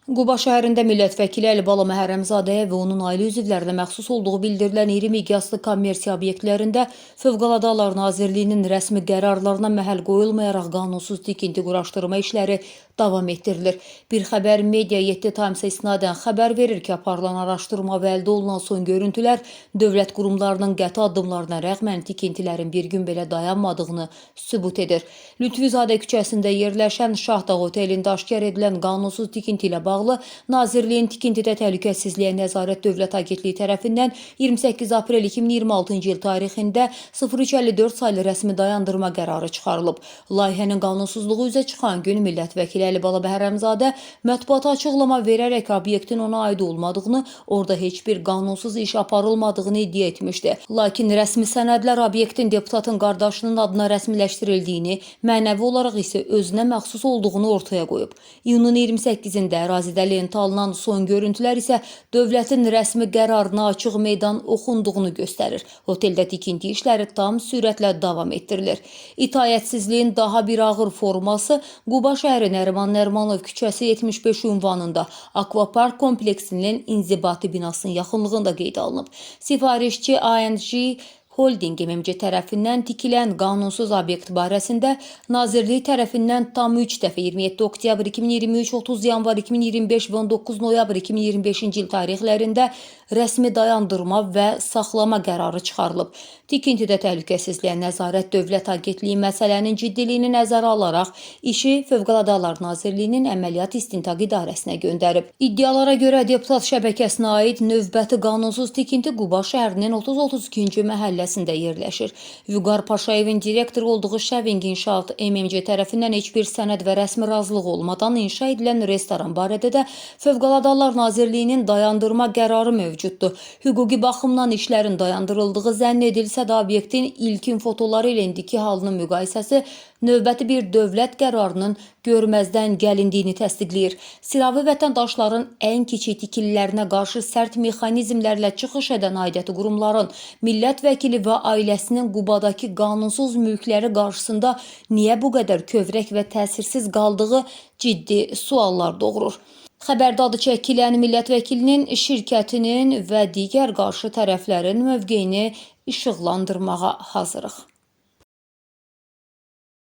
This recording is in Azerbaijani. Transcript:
Quba şəhərində millət vəkili Əlibala Məhərrəmzadəyə və onun ailə üzvlərinə məxsus olduğu bildirilən iri miqyaslı kommersiya obyektlərində Fövqəladə Hallar Nazirliyinin rəsmi qərarlarına məhəl qoyulmayaraq qanunsuz tikinti quraşdırma işləri davam etdirilir. Bir xəbər Media 7 Times-a istinadən xəbər verir ki, aparılan araşdırma və əldə olunan son görüntülər dövlət qurumlarının qəti addımlarına rəğmən tikintilərin bir gün belə dayanmadığını sübut edir. Lütfüzadə küçəsində yerləşən Şahdağ otelində aşkar edilən qanunsuz tikinti ilə bağlı Nazirliyin Tikintidə Təhlükəsizliyə Nəzarət Dövlət Agentliyi tərəfindən 28 aprel 2026-cı il tarixində 0354 saylı rəsmi dayandırma qərarı çıxarılıb. Layihənin qanunsuzluğu üzə çıxan gün millət vəkili Əlibala Bəhərəmzadə mətbuata açıqlama verərək obyektin ona aid olmadığını, orada heç bir qanunsuz iş aparılmadığını iddia etmişdi. Lakin rəsmi sənədlər obyektin deputatın qardaşının adına rəsmiləşdirildiyini, mənəvi olaraq isə özünə məxsus olduğunu ortaya qoyub. İyunun 28-də ərazidə lentə alınan son görüntülər isə dövlətin rəsmi qərarına açıq meydan oxunduğunu göstərir. Oteldə tikinti işləri tam sürətlə davam etdirilir. İtaətsizliyin daha bir ağır forması Quba şəhəri Nəriman Nərimanov küçəsi 75 ünvanında Akvapark kompleksinin inzibati binasının yaxınlığında qeydə alınıb. Sifarişçi ANG Holding MMC tərəfindən tikilən qanunsuz obyekt barəsində Nazirlik tərəfindən tam 3 dəfə 27 oktyabr 2023, 30 yanvar 2025 və 19 noyabr 2025-ci il tarixlərində rəsmi dayandırma və saxlama qərarı çıxarılıb. Tikintidə Təhlükəsizliyə Nəzarət Dövlət Agentliyi məsələnin ciddiliyini nəzərə alaraq işi Fövqəladə Hallar Nazirliyinin Əməliyyat İstintaq İdarəsinə göndərib. İddialara görə deputat şəbəkəsinə aid növbəti qanunsuz tikinti Quba şəhərinin 30-32-ci məhəlləsində yerləşir. Vüqar Paşayevin direktoru olduğu Şəving İnşaat MMC tərəfindən heç bir sənəd və rəsmi razılıq olmadan inşa edilən restoran barədə də Fövqəladə Hallar Nazirliyinin dayandırma qərarı mövcuddur. Hüquqi baxımdan işlərin dayandırıldığı zənn edilsə də obyektin ilkin fotoları ilə indiki halının müqayisəsi növbəti bir dövlət qərarının görməzdən gəlindiyini təsdiqləyir. Sıravi vətəndaşların ən kiçik tikililərinə qarşı sərt mexanizmlərlə çıxış edən aidiyyəti qurumların, millət vəkili və ailəsinin Qubadakı qanunsuz mülkləri qarşısında niyə bu qədər kövrək və təsirsiz qaldığı ciddi suallar doğurur. Xəbərdə adı çəkilən millət vəkilinin şirkətinin və digər qarşı tərəflərin mövqeyini işıqlandırmağa hazırıq.